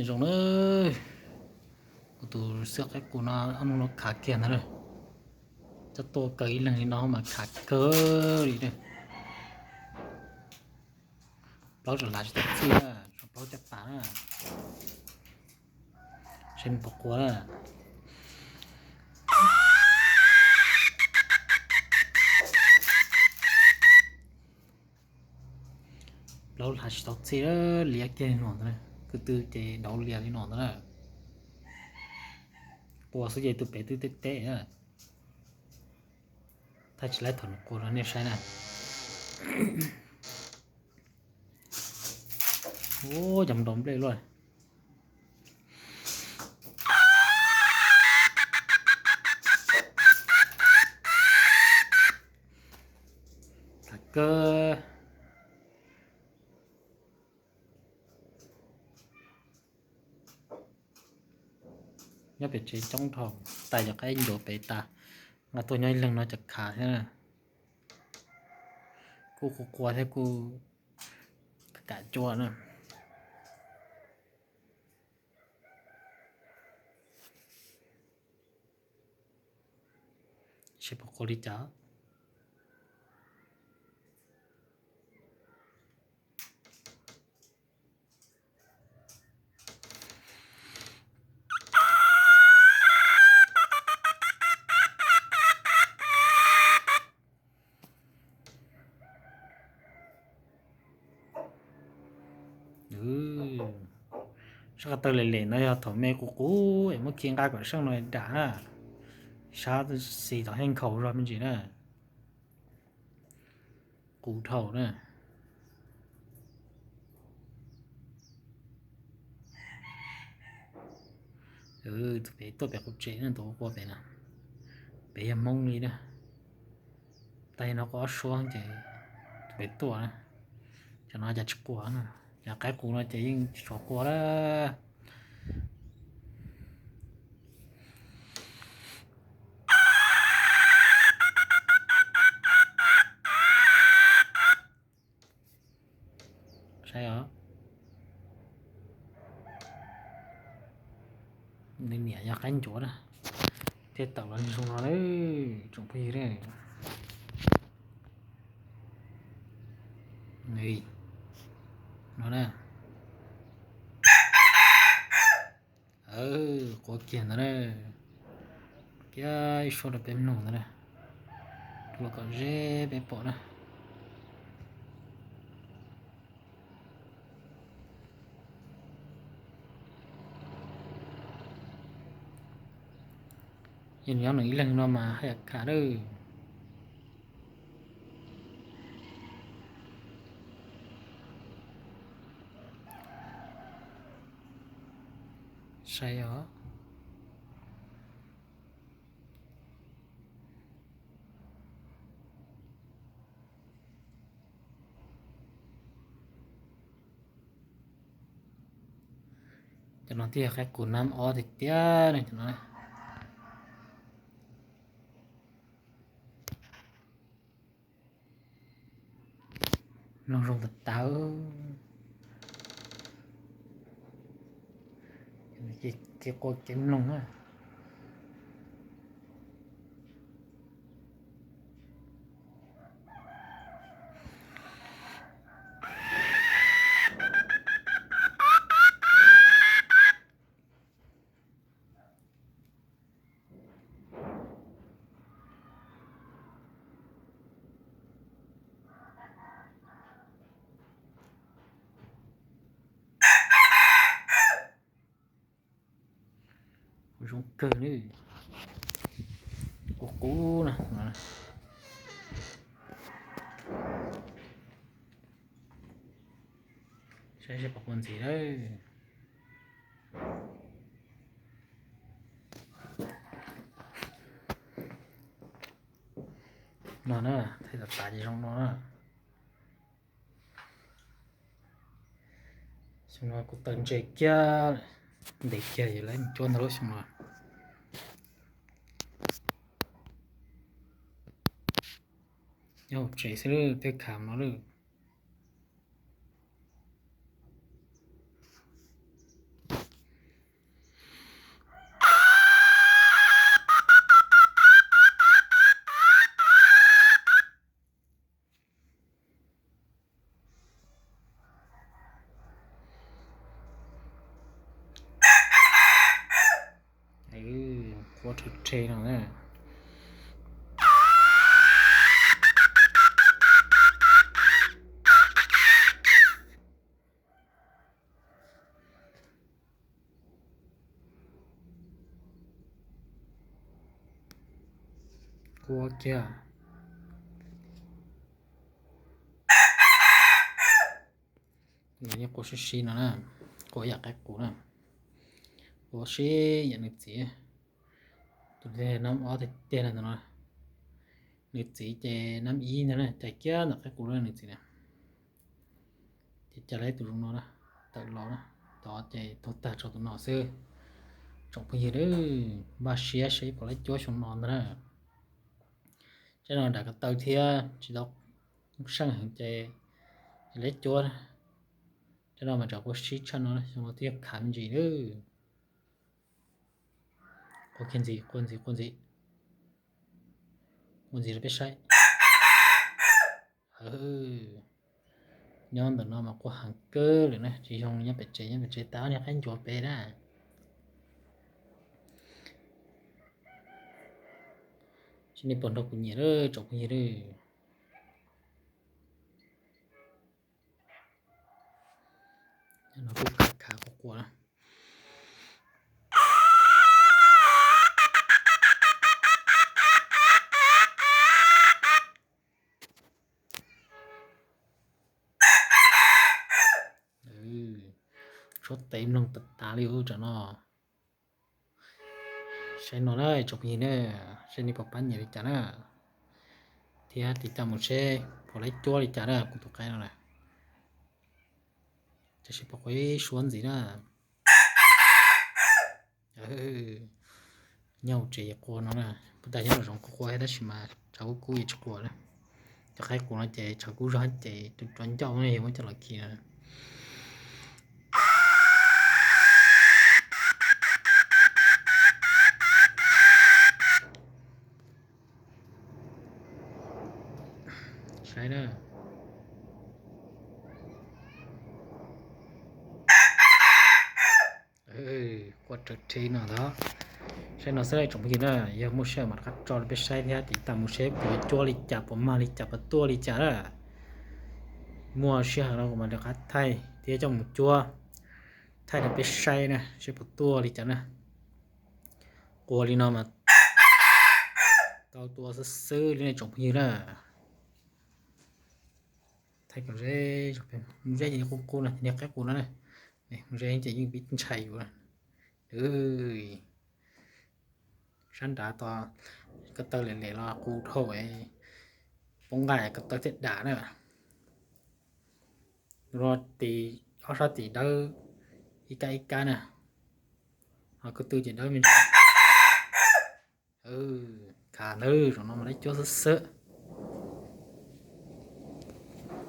Zoo na, kuv tus xwb qaib qus no ob hnub no khav kiag ntag na. Coj tuaj kaw ib leeg li no mas khav kawg li na. Plaub tseem lav tsis tau txij na, tshuav plaub caj pas na. Seb nws puas qua na. Plaub lav tsis tau txij, liab kiag li no ntag na. Kwv tw ces dauv lias li no ntag na. Qua xwb ces tus pem twb teb teb na. Thaij tsis laib thaum nws qua rau nej saib na. Ua cov nrov nplej luaj. Kawg. Nyob pem tsev coob dhau, tais cov qaib ncuav pem tas, nqa tuaj nyob ib leeg no cov khav thiab na. Kuj qua qua thiab kuj kam cua na. Seb puas qua li cas. Sab ko taw lem lem no yog thaum me qus qus es muab khi nqa kom seej no dam na. Sab xis tom heej nkhaus zog me ntsis na. Qus dhau na. Tus pem tuaj pem qub tsev na, tus qua pem na. Pem yog Hmoob li na. Tag no qua ob suab ces tus pem tuaj na. Cov no cas tsis qua na. Cov qaib qus no ces yeej tsis tshua qua na. Saib os. Nws niam yog qaib ncuav na. Thiaj tawm los zoo no na, tsoom phooj ywg. No na. Qua kiag ntawd na. Kiag ib suab rau peb mloog ntawd na. Los kom ze peb pom na. Yog nyob nws ib leeg no mas haj yam khav lawm. Saib os. Cov no thiaj yog qaib qus nab ob tiag tiag ne cov no. Mloog zoo tas tas. Kev qua kev mloog na. Kuv zoo kawg li. Kuv qub na. Saib seb puas qua ntxiv lawm. No na, thaij tas tas ces zoo no na. Xyoo no kuv taw ntse kiag, ntev kiag yog lawv cuab ntag lub xyoo no. Nyob hauv tsev xwb tej khav no lawm. Ua rhe rhe no na. Qua kiag. Nws yeej qua sib sib no na, qua yam qaib qus na, qua sib yam nws txiv. Tus nab ob tiag tiag na ntawm no, nws txiv ces nab ib ntag na, cais kiag ntawm qaib qus na nws txiv na. Ces cais lawm tus zoo no na, tawm los na, tod ces taug tag tso tus no xwb. Tsoom phooj ywg, npaj siab seb puas laib cuab xyoo no ntag na. Tsaib no dav ko taw thiab tsis tau seej heev ces laib cuab. Tsaib no mas tsam qua sib tshaj no, xyoo no twb yog khav me ntsis lawm. Qua kiag ntxiv, qua ntxiv, qua ntxiv, qua ntxiv rau peb saib. Nyob ntawm no mas qua heev kawg lawm na, tsis zoo nyob pem tsev, nyob pem tsev tau niag qaib ncuav pem na. Seb nej puas nrog kuv nyiam lawm tsoom phooj ywg. No kuj khav khav quaj quaj na. Tshuab tes mloog tas tas li ub tsam no. Saib no na tsoom phooj ywg na, seb nej puas pab nyiam li cas na, thiab tiv tauj mus seb puas laib cuab li cas na kuv tus qaib no na. Tab sis puas qua ib suab ntxiv na. Nyob hauv tsev qua no na, puas tas nyob los zoov qua qua thiab tab sis mas tshav kub kub yeej tsis qua na. Cov qaib qus no ces tshav kub zog ces tus rov ncauj no yog muab coj los khi no. Saib na. Qua rhe rhe no ntag. Saib no xwb tsoom phooj ywg na, yog muaj sij hawm mam rov qab tso rau peb saib thiab tiv tauj mus seb puas cuab li cas, puas mag li cas, puas tuaj li cas na. Muaj sij hawm no kuv mam rov qab thaij thiab coj mus cuab, thaij rau peb saib na seb puas tuaj li cas na. Qua li no mas tau tua xwb xwb li nej tsoom phooj ywg na. Thaij kom ze, ze ces qub qub no, niag qaib qus no na, ze ces yeej pib ntshai yus na. Sab nrad tos ko taw lem lem los qus dhau, poob nqaij ko taw thiaj dam na. Tus no tim, ob sab tim dawb ib kab ib kab na, ho ko tw ces dawb me ntsis. Khav ntawd, zaum no mas laib cuab xwb xwb.